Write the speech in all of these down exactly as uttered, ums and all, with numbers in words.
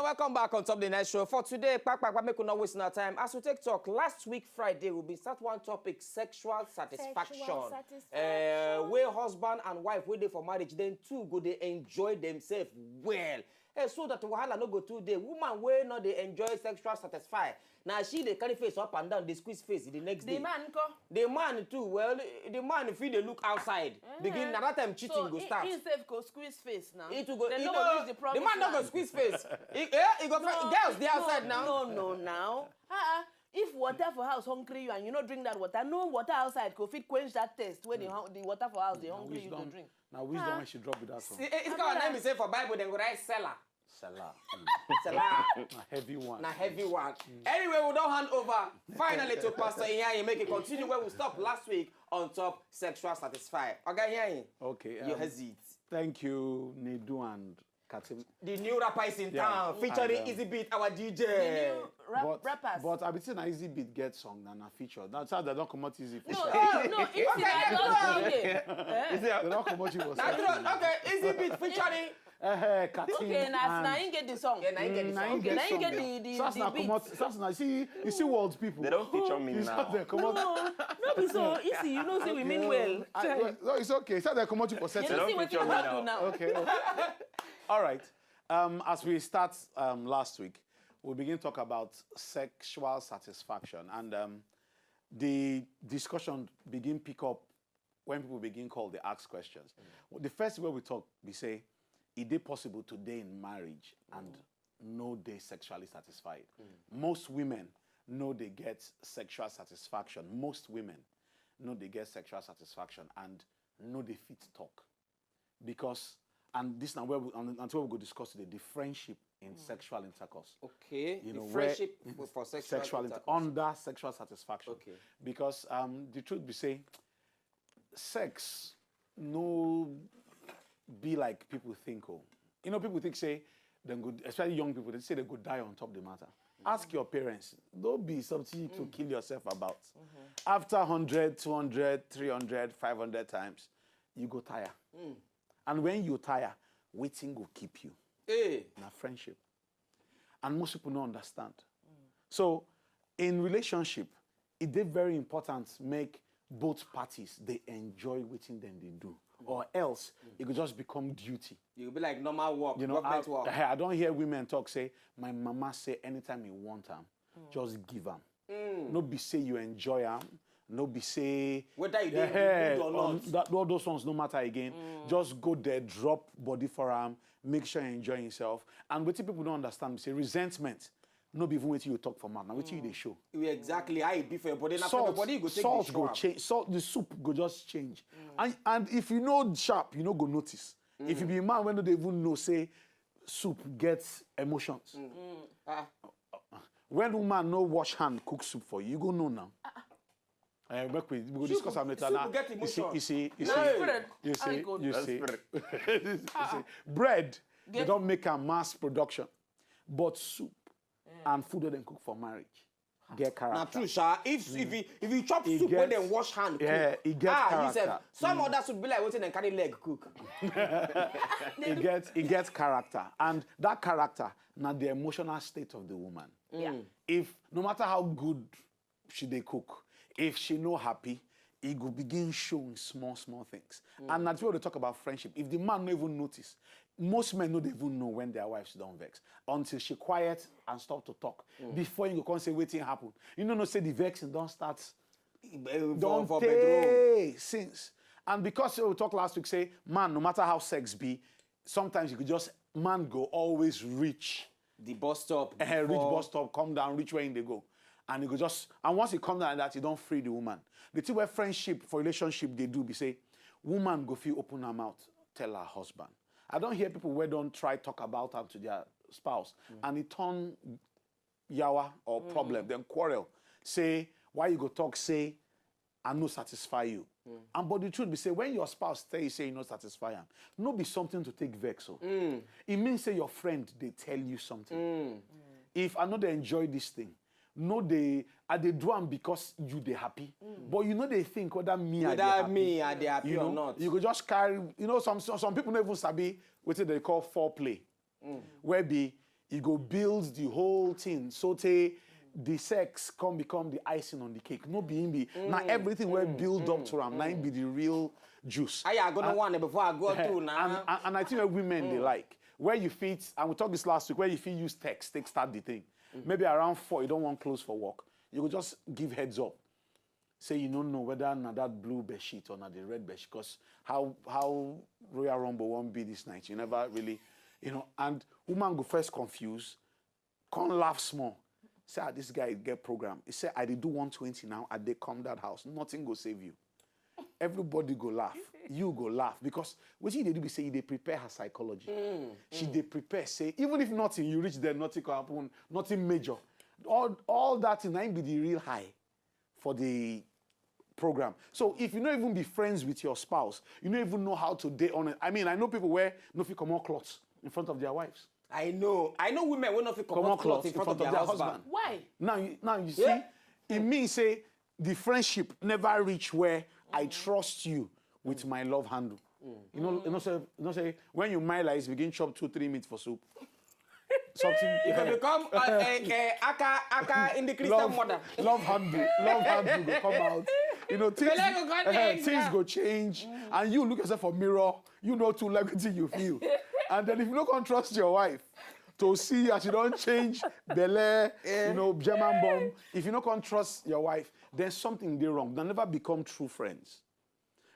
Welcome back on top the night show for today. Kpakpakpa, make we not waste our time. As we take talk, last week Friday, we been start one topic, sexual satisfaction. Sexual satisfaction. Uh, where husband and wife where they for marriage, then two go they enjoy themselves well. Eh, so that wahala no go too day. Woman wey no dey enjoy sexual satisfy. Now she dey carry face up and down, dey squeeze face the next The day. Man nko. The man too, well, the man if he dey look outside, begin na that time cheating So go he- start. He himself go squeeze face now. It will go, They you no know, go reach the the promised man not go land. Squeeze face. He, eh, he go No, find girls dey no, outside now. No, no, now. Uh-uh. If water for house hungry you and you no drink that water, no water outside go fit quench that thirst when the, hung- the water for house dey hungry you to Wisdom. Drink. Now wisdom when she drop with that song. See, eh, it's got a name say for Bible, then go write seller. Salah. Seller. A heavy one. Na heavy one. Anyway, we don't hand over finally to Pastor Iyanyi. Make it continue where we stop last week on top sexual satisfy. Okay, Iyanyi. Okay. You um, has it. Thank you, Nidu and Katim. The new rapper is in Yeah, town, featuring and, um, Easy Beat, our D J. The new rap, but, rappers. But I be saying Easy Beat get song than a feature. That's how they don't come out Easy. No, no, no. Easy Beat don sing it. Eh? They don't come out you was Na true. Okay, Easy Beat featuring. Eh, Katim. Okay, na na and- him get the song. Yeah, na him get the Mm, na song. him Okay, get na him song. get the the, Sars the na beat. comot. Sars na see you see world people. They don't feature me It's now. not the comot. No, no be so easy. You know say we mean well. I- Chai. No, it's okay. It's not the comot you for You setting. know don't see wetin feature we me don do now. Now. Okay. All right. Um, as we start um, last week, we begin talk about sexual satisfaction, and um, the discussion begin pick up when people begin call, they ask questions. The first way we talk, we say, is it possible to dey in marriage and no dey sexually satisfied? Most women no dey get sexual satisfaction. Most women no dey get sexual satisfaction and no dey fit talk because and this na where we, and, and where we go discuss today the friendship in sexual intercourse. Okay, You the know, where- friendship for, for sexual, Sexual inter- intercourse. Under sexual satisfaction. Okay. Because um, the truth be say, sex no be like people think. Oh, you know, people think say then go, especially young people, they say they go die on top the matter. Ask your parents. Don't be something to kill yourself about. After hundred, two hundred, three hundred, five hundred times, you go tire. And when you tire, waiting go keep you. Hey, Na friendship. And most people don't understand. So, in relationship, it is very important make both parties they enjoy wetin dem dey do, or else it could just become duty. You be like normal work, You know, government I, work. I don't hear women talk say, "My mama say anytime you want am, just give am." No be say you enjoy am. No be say Whether you dey in the mood or not. That, all those ones no matter again. Just go there, drop body for am, make sure you enjoy yourself. And what people don't understand be say resentment no be even wetin you talk for mouth. Na wetin you dey show. You exactly how e be for your body. Na for your Salt, body you go take salt the go show. Change. Salt, the soup go just change. And and if you know sharp, you no go notice. If you be a man wey no dey even know say soup gets emotions. Ah, When woman no wash hand cook soup for you, you go know now. Eh, make we, we go discuss am later. Soup Now, get you see, emotion. You see, you No. see, Spirit. You How e see, go you do? see, Spirit. You see, bread. They Get- don't make a mass production, but soup and food wey dem cook for marriage get character. Na true, sha. If if you if you chop E soup when get- dem wash hand, yeah, cook, e get ah, you character. sef, some other soup be like wetin dem carry leg cook. It gets it gets character, and that character na the emotional state of the woman. Yeah. If no matter how good she dey cook, if she no happy, e go begin show in small small things. And that's what they talk about friendship. If the man no even notice, most men no dey even know when their wives don vex until she quiet and stop to talk. Before you go come say wetin happen, you no know say the vexing don start Eh, for, don for bedroom. Tey since. And because we talk last week, say man, no matter how sex be, sometimes you could just man go always reach The bus stop. eh, reach before- bus stop, come down, reach where they go, and you go just and once you come down like that, you don't free the woman. The thing where friendship for relationship they do be say, woman go feel open her mouth, tell her husband. I don't hear people where don't try talk about am to their spouse, and it turn yawa or problem, then quarrel. Say why you go talk say I no satisfy you. And but the truth be say when your spouse tell you say you no satisfy am, no be something to take vex. So it means say your friend they tell you something. If I know they enjoy this thing, no they I they do am because you they happy, but you know they think whether me I dey Whether happy. me I dey happy you or know, not. You go just carry. You know, some some, some people don't even sabi what they call foreplay, where be e go build the whole thing so tey the sex come become the icing on the cake. No be him be na everything wey build up to am na him be the real juice. Aya, I go know one before I go through and, now. and, and I think where women dey like where you fit, and we talk this last week, where you fit use text take start the thing. Maybe around four you don wan close for work, you go just give heads up say you no know whether na that blue bedsheet or na the red bedsheet, because how how Royal Rumble wan be this night, you never really, you know. And woman go first confuse, come laugh small, say, "Ah, this guy get program." He say, "I dey do one twenty now, I dey come that house, nothing go save you." Everybody go laugh, you go laugh, because wetin you dey do be say you dey prepare her psychology. She dey prepare say even if nothing, you reach there, nothing go happen, nothing major. All all that thing na im be the real high for the program. So if you no even be friends with your spouse, you no even know how to dey honest. I mean, I know people where no fit comot cloth in front of their wives. I know. I know women wey no fit comot cloth in front of their husband. Why? Now, you, now you see, it means say the friendship never reach where I trust you with my love handle. You know, you know say, you know say when you mile like this, begin chop two, three meat for soup. Something You can become a, a, a aka aka in the Christian love, mother. love handle, love handle go come out. You know, things, Belle go come eh, change, things yeah. go change, and you look yourself for mirror. You know too like wetin you feel, and then if you no come trust your wife to see as you don change belle, you know, German bomb. If you no come trust your wife, then something dey wrong. Dem never become true friends,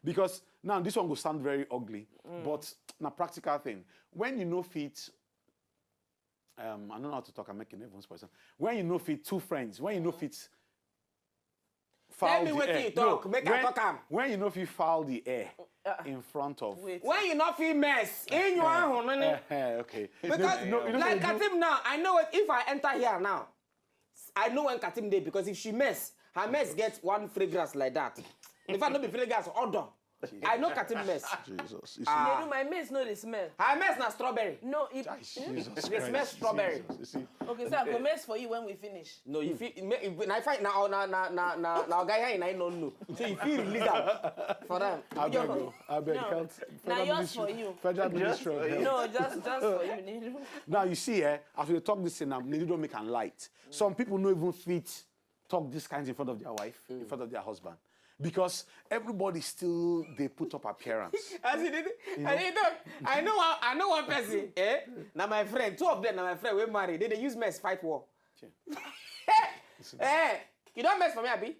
because now this one go sound very ugly, but na practical thing. When you no fit, um, I don't know how to talk. I'm making everyone spoil. When you no fit two friends, when you no fit foul me the wetin air. You talk, No, make I when, talk am. When you no fit foul the air in front of. Wait. When you no fit mess, in your own honey. Eh, eh, okay. Because No, no, no, like no, no. Katim now, I know it. If I enter here now, I know when Katim dey because if she mess, her mess gets one fragrance like that. In fact, no be fragrance, odor. I know Katim mess. Jesus. You see, They do my maize no dey smell. Her mess na strawberry. No, it. Jesus They smell Christ. strawberry. Jesus, you see. Okay, so I go mess for you when we finish. No, you feel. If, if, na if I now na na na na guy here I no know. So you feel release am for them. I beg you. I beg. No. Can't. Na Federal yours Ministry, for you. Federal Ministry of Health. No, just just for you, Nedu. Now you see, eh, as we talk this thing now, Nedu don make am light. Some people no even fit talk this kind in front of their wife, in front of their husband, because everybody still dey put up appearance. As you did, I did not. I know. One- I know one person. Eh, na my friend. Two of them. Na my friend. We married. They they use mess fight war. Eh, you don't mess for me, Abi.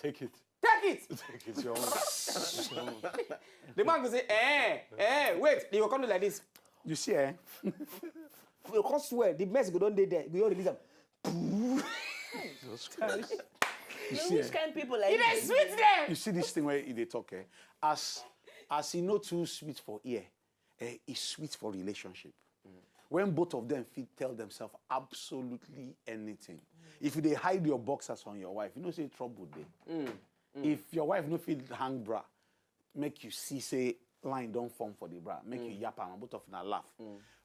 Take it. Take it. Take it. Your own. The man go say, eh, eh, wait. They will come do like this. You see, eh? You come swear. The mess go don dey there. We all release them. Jesus Christ. You You see, which eh? kind people like It is sweet there. You see this thing where they talk, eh? As as e no too sweet for ear, eh, e sweet for relationship. When both of them fit tell themselves absolutely anything. If you dey hide your boxers from your wife, you know say trouble dey. If your wife no fit hang bra, make you see say line don form for the bra, make you yap am, and both of una laugh.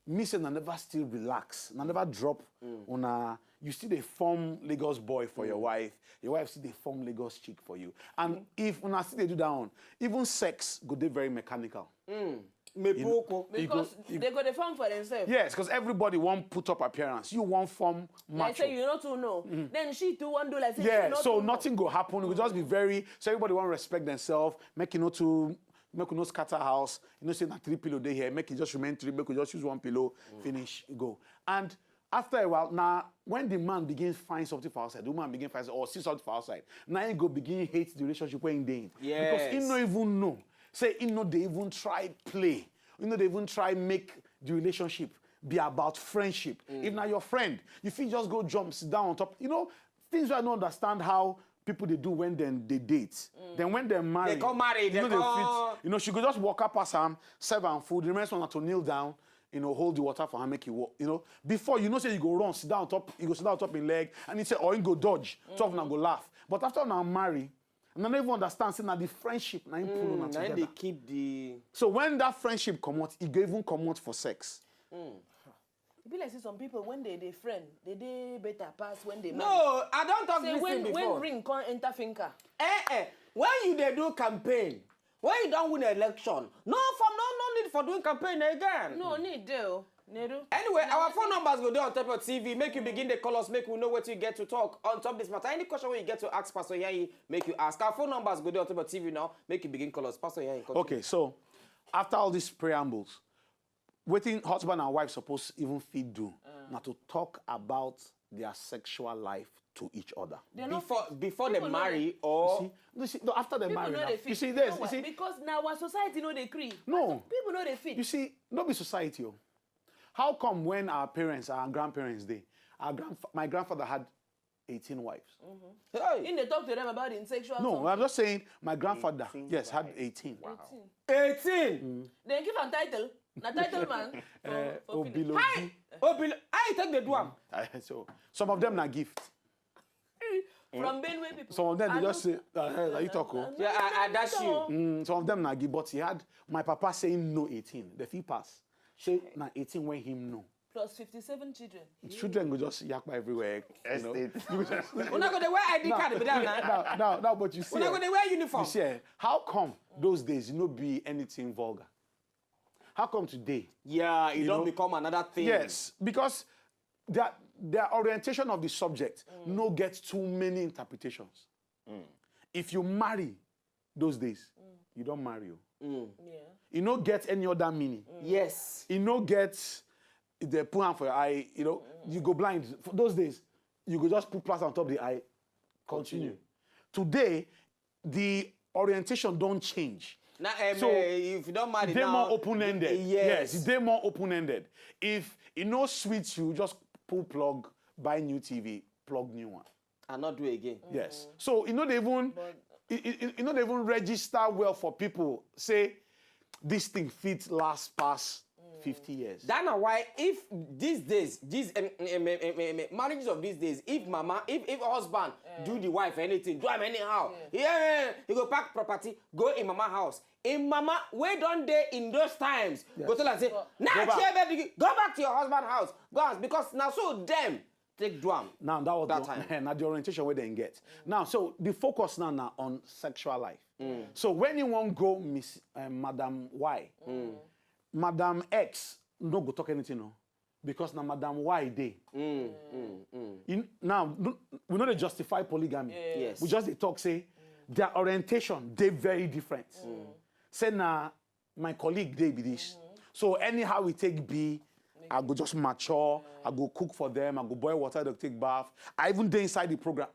Me say na never still relax, na never drop. Una, you still dey form Lagos boy for your wife, your wife still dey form Lagos chick for you. And if una still dey do that one, even sex go dey very mechanical. Me poko. Because they go dey form for themselves. Yes, because everybody wan put up appearance. You wan form Like macho. Say you no too know. Then she too wan do like say you Yeah, no so too know. Nothing go happen. We just be very, so everybody wan respect themselves. Make you no too, make you no scatter house. You know say na three pillow dey here. Make it just remain three. Make we just use one pillow. Finish, go. And after a while, now when the man begins find something for outside, the woman begin find or see something for outside. Now he go begin hate the relationship where he dey in. Because he Yes. No even know. Say he no dey even try play. He no dey even try make the relationship be about friendship. If na your friend, you fit just go jump, sit down on top. You know, things wey I no understand how people dey do when dem dey date. Then when dem marry, They come marry, you they know, they come- fit, you know, she go just walk up pass am, serve am food. The next one na to kneel down, you know, hold the water for her, make it work. You know, before you know say you go run, sit down on top, you go sit down on top in leg, and he say, or he go dodge. Two of una go laugh. But after una marry, una no even understand say na the friendship na him pull una Na him together. They keep the. So when that friendship comot, e go even comot for sex. E be like say some people when they dey friend, they dey better pass when they marry. No, I don't talk Say this when thing before. When ring come enter finger. Eh, eh. When you dey do campaign, when you don win election, no for no no need for doing campaign again. No need dey o. Nedu. Anyway, our phone numbers go there on top of T V. Make you begin to call us. Make we know what you get to talk on top this matter. Any question you get to ask Pastor Yayi, make you ask. Our phone numbers go there on top of T V now. Make you begin call us. Pastor Yayi, continue. Okay, so after all these preambles, wetin husband and wife suppose even fit do na to talk about their sexual life to each other. They no Before fit. before they People no marry dey- or See, no, see, no, after they People marry no now, dey fit. you see, You there's, know you why? see, Because now our society no dey agree. No. People no dey fit. You see, no be society. Oh. How come when our parents, our grandparents, they, our grandf- my grandfather had eighteen wives. hey, In dey talk to them about the sexual. No, something. I'm just saying my grandfather, Eighteen yes, had wives. eighteen. Eighteen. eighteen. Then give am title. Na title man. For, Uh, for finish. Obiloji. Obil, how you take the do am? Uh, so some of them na gift. From Benue people. Some of them I they know- just say, uh, hey, are you talk? Oh? I know- Yeah, I, I dash you. Mm, some of them na gift, but he had my papa saying no eighteen. The fee pass. Say na eighteen when him no. Plus fifty-seven children. Children go just yakpa everywhere. You know? Estate. You go just, Una go dey wear I D card be that na. now, now, now, but you see, Una go eh, dey wear uniform. you see, eh, how come those days you no be anything vulgar? How come today? Yeah, it You don't know? become another thing. Yes, because their their orientation of the subject no get too many interpretations. If you marry those days, you don't marry you. Yeah. You no get any other meaning. Yes. You no get the put hand for your eye. You know, you go blind. For those days, you go just put plaster on top of the eye. Continue. Today, the orientation don't change. Now, um, So, eh, if you don't marry They now, more open ended. Yes. They more open ended. If it no sweet you, just pull plug, buy new T V, plug new one. And not do again. Yes. So you know they even you, you, you know they even register well for people. Say this thing fit last past fifty years. That na why if these days, these um, um, um, um, um, um, marriages of these days, if mama, if if husband do the wife anything, do am anyhow, yeah, he go pack property, go in mama house. In mama, wey don dey in those times, go tell am say, now Go back. Chair baby, go back to your husband house, go house because now so them take do am. Now that was That the, time. Now the orientation where they get. Now, so the focus now now on sexual life. So when you want go Miss uh, Madam Y, Madam X no go talk anything no, because now Madam Y dey. In, now no- we know they justify polygamy. Yes. We just dey talk say their orientation they very different. Say now my colleague dey be this. So anyhow we take be, I go just mature. I go cook for them. I go boil water. They take bath. I even dey inside the program.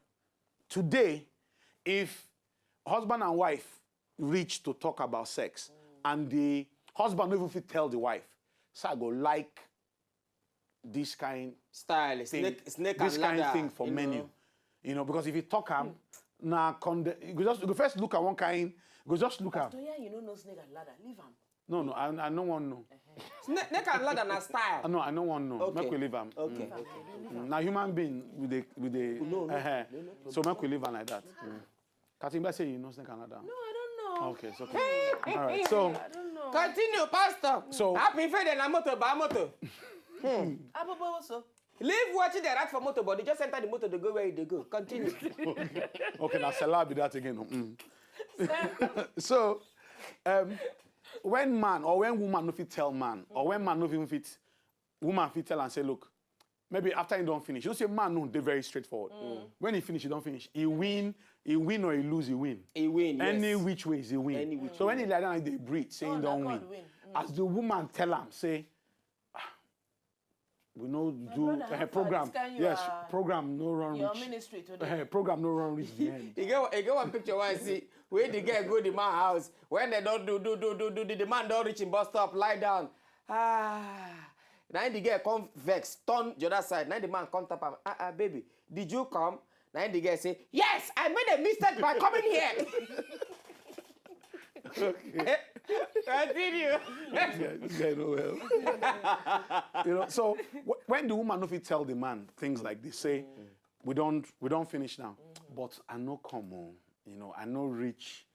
Today, if husband and wife reach to talk about sex, and the husband no even fit tell the wife, so I go like this kind Style, thing, snake, snake this and kind ladder, thing for you menu. know. You know, because if you talk am, na conde, you go just you go first look at one kind, you go just look am. Pastor Yan, you no know snake and ladder. Leave am. No, no, I, I no wan know. Snake, snake and ladder na style. No, I no wan know. Okay. Make we leave am. Okay. Mm. Now human being with the with the No, no, uh-huh. no, no, no. So make we leave am like that. Mm. Katimba say you know snake and ladder. No, I don't know. Okay, it's okay. All right. So Continue, Pastor. So- Happy Friday na motor ba motor. Abobo also. Leave what they write for motor, but they just enter the motor, they go where they go. Continue. Okay, now Salah be that again. Mm. So um, when man or when woman no fit tell man or when man no fit fit woman fit tell and say look, maybe after he don't finish, you say man no they very straightforward. When he finish, he don't finish. He win, he win or he lose, he win. He win, yes. Any which ways he win. Any which So when he lie down, he dey breathe, say Oh, he na don't God win. Win. As the woman tell him, say, "Ah, we no do brother, uh, how far program. This kind you Yes, are- program no run Your reach. Ministry today. Uh, program no run reach the end. You get, you get one picture where I see where the girl go the man house. When they don't do do do do do the, the man don't reach in bus stop, lie down. Ah, now the girl come vex, turn the other side. Now the man come tap him. Ah, ah, baby, did you come? Now the girl say, yes, I made a mistake by coming here. Continue. Yeah, this guy know well. You know, so w- when the woman no fit tell the man things like this, say, we don't we don't finish now, but I no come on. You know, I no reach.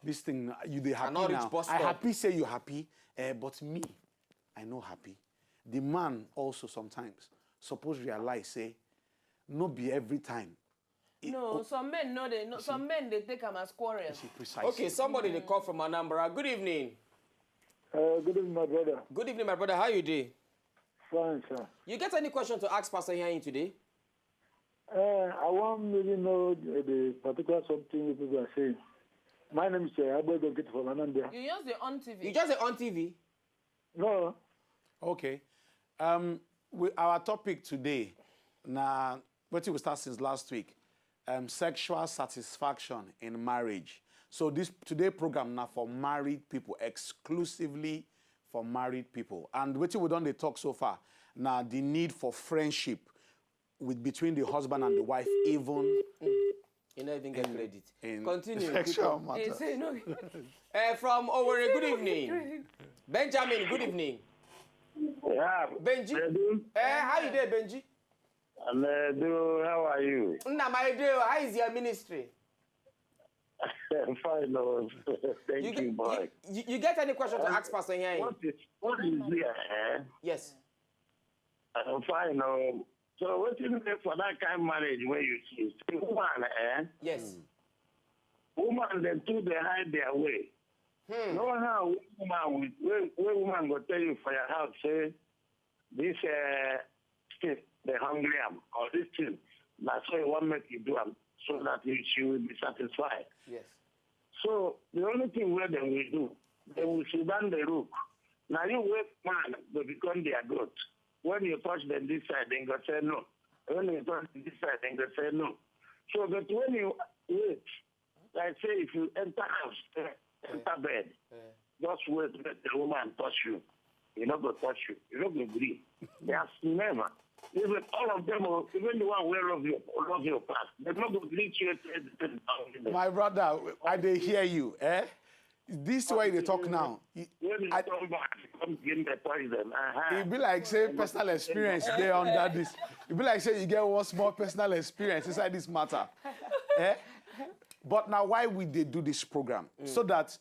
This thing you dey happy no reach now. Bus I stop. Happy say you happy, eh, but me, I no happy. The man also sometimes suppose realize say, no be every time. No, some men no they no, some men they take am as quarrel. Precisely. Okay, somebody they call from Anambra. Good evening. Uh, good evening, my brother. Good evening, my brother. How you doing? Fine, sir. You get any question to ask Pastor Iyanyi today? Uh, I want maybe know the, the particular something you people are saying. My name is uh, Abel Donkit from Anambra. You just the on T V. You just the on T V. No. Okay. Um, we, our topic today, na wetin we start since last week, um, sexual satisfaction in marriage. So this today program na for married people, exclusively for married people. And wetin we don dey talk so far na the need for friendship with between the husband and the wife, even You no even get credit. in Continue. sexual People. Hey, matters. say no. Uh, from Owerri, good evening. Benjamin, good evening. Yeah, Benji. Edu, Eh, how you dey, Benji? and uh, do how are you? Nna, my dear, how is your ministry? I'm fine, oh. Thank you, get- boy. you, you get any question to ask Pastor Iyanyi? What is what is there? Eh? Yes. I'm fine, oh. So what is there for that kind of marriage where you see? See, woman, eh? Yes. Woman, they too they hide their way. Hmm. No how woman with where, where woman go tell you for your house say this uh, thing they hungry am or this thing na so you wan make you do am so that you, she will be satisfied. Yes. So the only thing where they will do, they will sit down the look. Now you wake man they become their goat. When you touch them this side, they go say no. When you touch them this side, they go say no. So but when you wait, like say if you enter house, eh, enter bed, Eh. just wait let the woman touch you. You no go touch you. You no go gree. There's never. Even all of them, oh, even the one where love you, love you pass, they no go greet you. At the same time. My brother, I dey hear you, eh? This way they talk now. It, When you I- come back, come give me poison. Uh-huh. it be like say personal experience dey under this. It be like say you get one small personal experience inside this matter. Eh? But now why we dey do this program? So that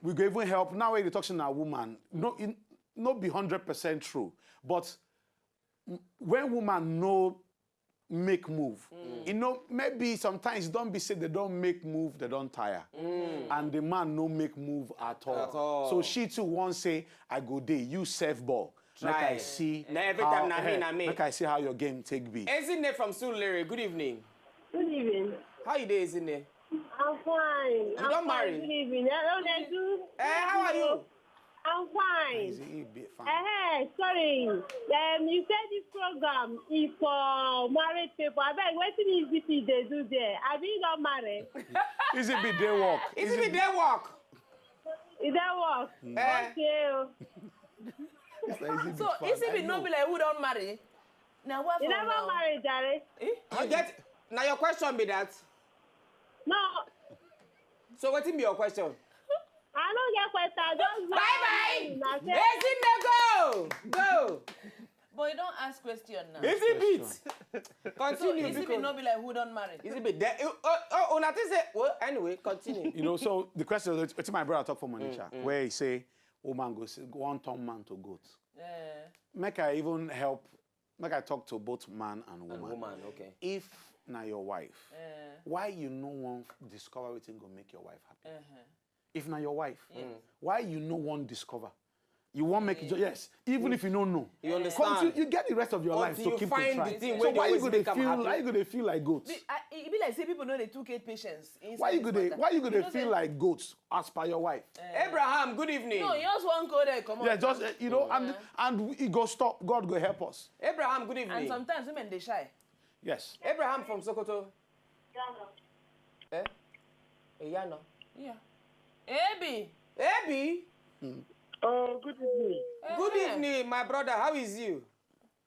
we go even help. Now when you talk to a woman, no, it, no be hundred percent true. But when woman no make move, you know, maybe sometimes don't be say they don't make move, they don't tire. And the man no make move at all. At all. So she too won't say, I go dey, you safe ball. Make Try. I see. Na every how- time na me, eh, na me. Make I see how your game take be. Ezinne from Surulere, good evening. Good evening. How you dey, Ezinne? I'm fine. You I'm don fine. Marry? Good evening. Hello, Nedu. Eh, how are you? I'm fine. Easy, be fine. Eh, sorry. Um, you said this program is for married people. I beg, wetin E Z P dey do there? Abi you don marry? Easy be day work. Is it day work? E dey work. Eh. Okay. Oh. It's like Easy So Beat fan. E Z P I no know. Be like who don marry. Na what You for never now? Marry, Jare. Eh? You get now your question be that. No, So wetin be your question? I no get question. I just Bye bye. Na say- Ezinne, go go. But you don ask question now. Easy beat. Continue. So E Z P Because no be like who don marry. Easy beat. Then, oh, oh, oh, una think say, well, anyway, continue. You know, so the question is, wetin my brother talk for Monica, where he say, woman go say, go on turn man to goat. Eh. Make I even help, make I talk to both man and woman. And woman, okay. If na your wife, Eh. why you no wan discover wetin go make your wife happy? Uh-huh. If na your wife, why you no wan discover? You wan make it, ju- yes, even if you no know. You Cause understand? you, you get the rest of your life Until to you keep find to try. The thing So wey dey why you always go dey make am feel? Happy. Why you go dey feel like goat? Be, I, e be like say people no dey too get patience. Why you go dey? Why you go dey feel Like like goat as per your wife? Abraham, good evening. No, you just wan go there, come on. Yeah, just uh, you know, and and it go stop. God go help us. Abraham, good evening. And sometimes women dey shy. Yes. Abraham from Sokoto. Eh? Eyano. Yeah. Ebi. Ebi. Oh, good evening. Good evening, my brother. How is you?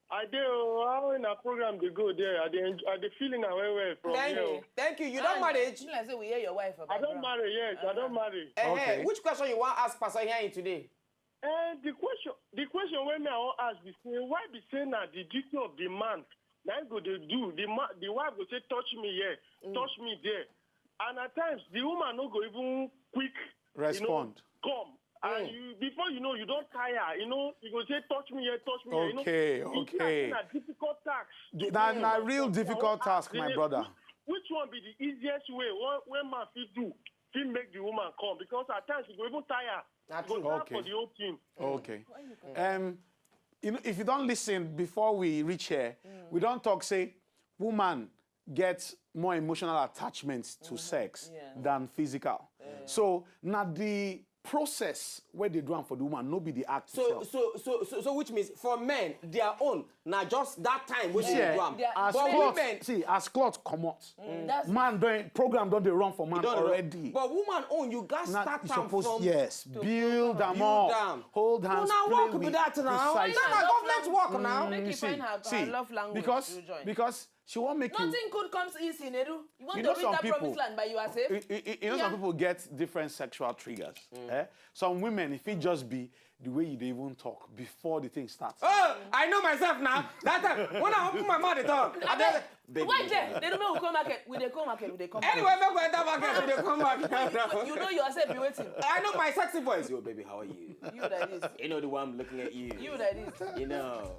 I dey oh, how in a program dey go there? I dey enjoy, I dey feeling am well well from Thank here. you. Thank you. You don married? Be like say we hear your wife. I don marry, yes, I don marry. Eh, eh, Okay. Which question you wan ask Pastor Iyanyi today? Eh, the question, the question wey me I wan ask be say, why be say na the duty of the man na him go dey do? The man, the wife go say, touch me here, touch me there, and at times the woman no go even quick you know, Respond. come. And you, before you know, you don tire. You know, you go say, touch me here, touch me here. You know, Okay, you see okay. am say na difficult task. Na na real difficult task, my brother. Which, which one be the easiest way when, when man fit do, fit make the woman come? Because at times you go even tire. Na You go true. tire Okay. For the whole thing. Okay. Um, you know, if you don't listen before we reach here, we don't talk say woman get more emotional attachment to sex Yeah. than physical. So now the process where they do am for the woman, no be the act So itself. so so so so which means for men their own na just that time wey See, they eh, do am. They are- as But cloth, women, see, as cloth comot, That's man don program don dey run for man don already. But woman own you gats Na start you am suppose from yes build am build up, am. Hold hands, Una play work with. Be that now. Precisely. Na government work now. Make You you see, find her, see, her love language. because You join. Because she won't make you. Nothing good comes easy, Nedu. You want You to know reach some that people- promised land, but you are safe. You, you- you know Yeah. some people get different sexual triggers. Eh? Some women, if it just be the way you dey even talk before the thing starts. Oh, I know myself now. That time when I open my mouth, they talk. I dey, baby, Wait there. They don't make we come market. We dey come market. We dey come. Anyway, make we enter market, we dey come back. You know yourself be waiting. I know my sexy voice. Yo, baby, how are you? You like this. You know the one I'm looking at you. You like this. You know.